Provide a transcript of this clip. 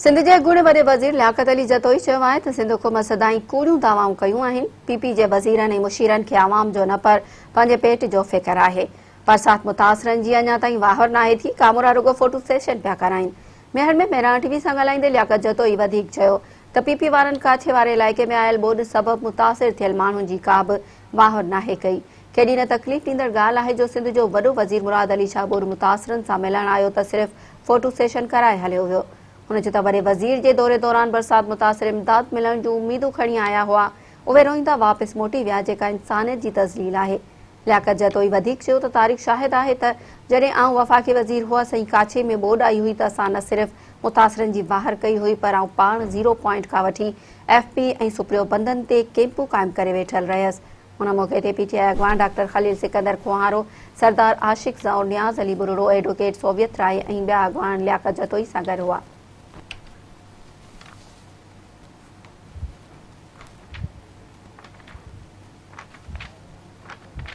سنڌ جي اڳوڻي وڏي وزير لياقت علي جتوئي چيو آهي ته سنڌ حڪومت سدائين ڪوڙيون دعوائون ڪيون آهن، پي پي جي وزيرن ۽ مشيرن کي عوام جو نه پر پنهنجي پيٽ جو فڪر آهي، برسات متاثرن جي اڃا تائين واهر ناهي ٿي، ڪامورا رڳو فوٽو سيشن پيا ڪرائين. ميهڙ ۾ مهراڻ ٽي وي سان ڳالهائيندي لياقت جتوئي وڌيڪ چيو ته پي پي وارن ڪاڇي واري علائقي ۾ آيل ٻوڏ سبب متاثر ٿيل ماڻهن جي ڪا به واهر ناهي ڪئي، ڪيڏي نه تڪليف ڏيندڙ ڳالهه آهي جو سنڌ جو وڏو وزير مراد علي شاهه ٻوڏ متاثرن سان ملڻ آيو ته صرف فوٽو سيشن ڪرائي هليو ويو. هن چيو ته وڏي وزير جي دوري دوران برسات متاثر امداد ملڻ جون اميدون کڻي آيا هئا، اهي روئيندا واپس موٽي ويا جيڪا انسانيت جي تذليل آهي. لياقت جتوئي وڌيڪ چيو ته تاريخ شاهد آهي ته جڏهن آئون وفاقي وزير هئس ۽ ڪاڇي ۾ ٻوڏ آئي هئي ته اسان نه صرف متاثرن جي واهر ڪئي هئي پر آئون پاڻ زيرو پوائنٽ کان وٺي ايف پي ۽ سپريو بندن تي ڪيمپون قائم ڪري ويٺل رهيس. ان موقعي تي پي ٽي آء اڳواڻ ڊاڪٽر خليل سڪندر کوهارو، سردار عاشق زئور، نياز علي ٻرڙو، ايڊووڪيٽ سوويت راء ۽ ٻيا اڳواڻ لياقت جتوئي سان گڏ هئا.